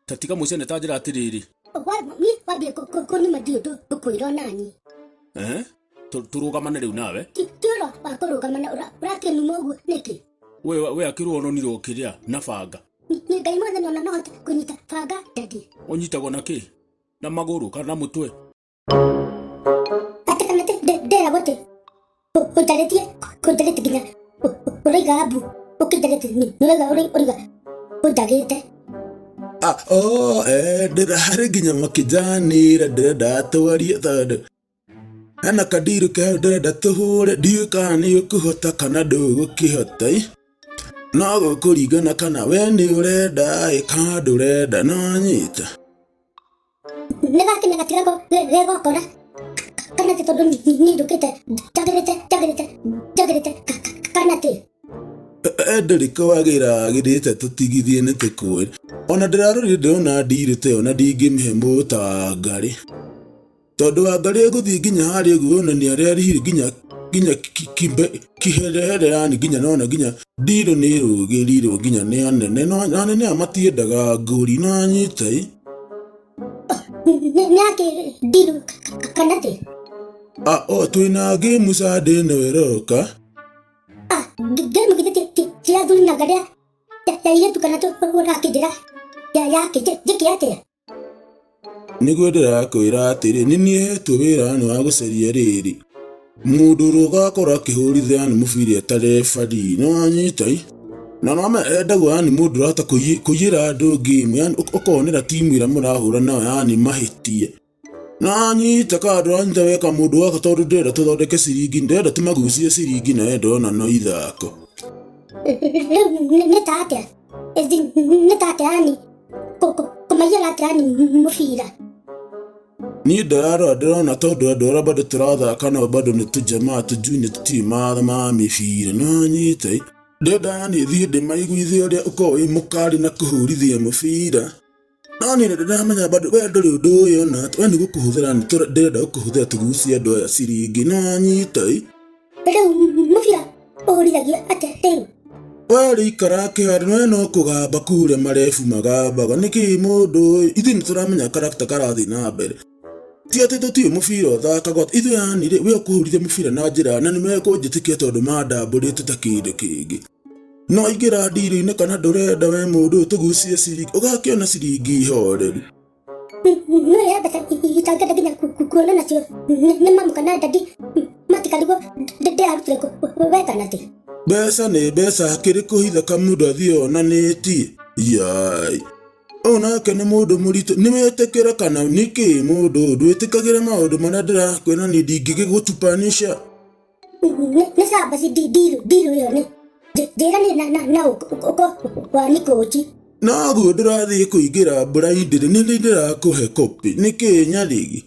Ta tiga mũcene ta njĩra atĩrĩrĩ. Niĩ wambie kũnuma ndiũ ngũkwĩra onaniĩ. Eh? Tũrũgamane rĩu nawe. Ti ũhoro wa kũrũgamana ũrakĩnuma ũguo nĩkĩ? We we akĩrwo ononirwo kĩrĩa na banga. Niĩ Ngai mwathani ona no hote kũnyita banga daddy. Ũnyitagwo na kĩ? Na magũrũ kana na mũtwe? Atĩ kana ndĩragwo atĩ ũnjarĩtie kũnjarĩtie nginya ũraiga mbu ũkĩnjarĩtie nĩũraiga ũraiga ũnjagĩte. Ah, oh, eh, ndĩrarĩ nginya makĩnjanĩra ndĩrenda twarie tondũ hena kandiru ke hau ndĩrenda tũhũre ndiũĩ kana nĩ ũkũhota kana ndũgũkĩhota ĩ. No gũkũringana kana we nĩ ũrenda ĩ kana ndũrenda no nyita. Nĩ gakinya gatigagwo gegokora kana atĩ tondũ niĩ njũkĩte njagĩrĩte njagĩrĩte njagĩrĩte kana atĩ. Ndĩrĩkũ wagĩra agĩrĩte tũtigithie nĩ tũkwĩre ona ndĩrarorire ndĩrona ndirũ ta ĩyo na ndingĩmĩhe mũndũ ta Wangarĩ tondũ Wangarĩ egũthiĩ nginya harĩa ũguo onania arĩa nginya nginya kiherehere yani nginya nona nginya ndirũ nĩ ĩrũgĩrirwo nginya nĩ anene no anene aya matiendaga ngũri no anyita ĩ. Nĩ akĩ ndirũ kana atĩ? Ah, oh, twĩna game Sunday ĩno ĩroka. Ah, game githĩ ti athuri na ngarĩa ya airĩtu kana ũrakĩnjĩra ya kĩ njĩke atĩa? Nĩguo ndĩrakwĩra atĩrĩ, nĩ niĩ hetwo wĩra nĩ wa gũcaria rĩrĩ, mũndũ ũrĩa ũgakorwo akĩhũrithia yani mũbira ĩtarĩ nĩ wanyita ĩ? Na no endagwo yani mũndũ ũrahota kũiyĩra andũ game yani ũkonera timu ĩrĩa mũrahũra nayo yani mahĩtia. Na wanyita kana ndũranyita weka mũndũ gaka tondũ ndĩrenda tũthondeke ciringi, ndĩrenda tũmagucie ciringi na we ndĩrona no ithako. Rĩu nĩ ta atĩa? Nĩ ta atĩa yani kũmaiyĩra atĩa yani mũbira? Niĩ ndararora ndĩrona tondũ andũ arĩa bado tũrathaka nao bado nĩ tũjamaa tũjuni tũtiũĩ mawatho ma mĩbira nĩ wanyita ĩ? Ndĩrenda yani thiĩ ndĩmaiguithie ũrĩa ũkoragwo wĩ mũkali na kũhũrithia mũbira. No niĩ nĩ ndĩramenya bado we ndũrĩ ũndũ ũyũ ona we nĩ gũkũhũthĩra ndĩrenda gũkũhũthĩra tũgucie andũ aya ciringi nĩ wanyita ĩ? Rĩu mũbira ũhũrithagio atĩa rĩu? We rĩikara kĩharo we no kũgamba kũrĩa marebu magambaga nĩkĩ mũndũ ũyũ ithuĩ nĩ tũramenya karakta karathiĩ na mbere ti atĩ tũtiũĩ mũbira ũthakagwo ithuĩ yani rĩ we ũkũhũrithia mũbira na njĩra na nĩ mekũnjĩtĩkia tondũ mandambũrĩte ta kĩndũ kĩngĩ no ingĩra ndirũ-inĩ kana ndũrenda we mũndũ ũyũ tũgucie ciringi ũgakĩona ciringi horeru. No ya mbeca itangĩenda nginya kuona nacio nĩ mamu kana dadi matikarigwo ndĩrarutire kũ we kana atĩ. Mbeca nĩ mbeca hakĩrĩ kũhitha kamũndũ athiĩ onanĩtie yai ũyũ nake nĩ mũndũ mũritũ nĩwetĩkĩra kana nĩkĩ mũndũ ũyũ ndwĩtĩkagĩra maũndũ marĩa ndĩrakwĩra niĩ ndingĩgĩgũtupanisha. Nĩ sawa basi ndiru ndiru ĩyo nĩ njĩra nĩ na ũko wa nĩ kũnji. Noguo ndĩrathiĩ kũingĩra mbura-inĩ nĩ ndĩrakũhe kopi nĩkĩ nyarĩgi.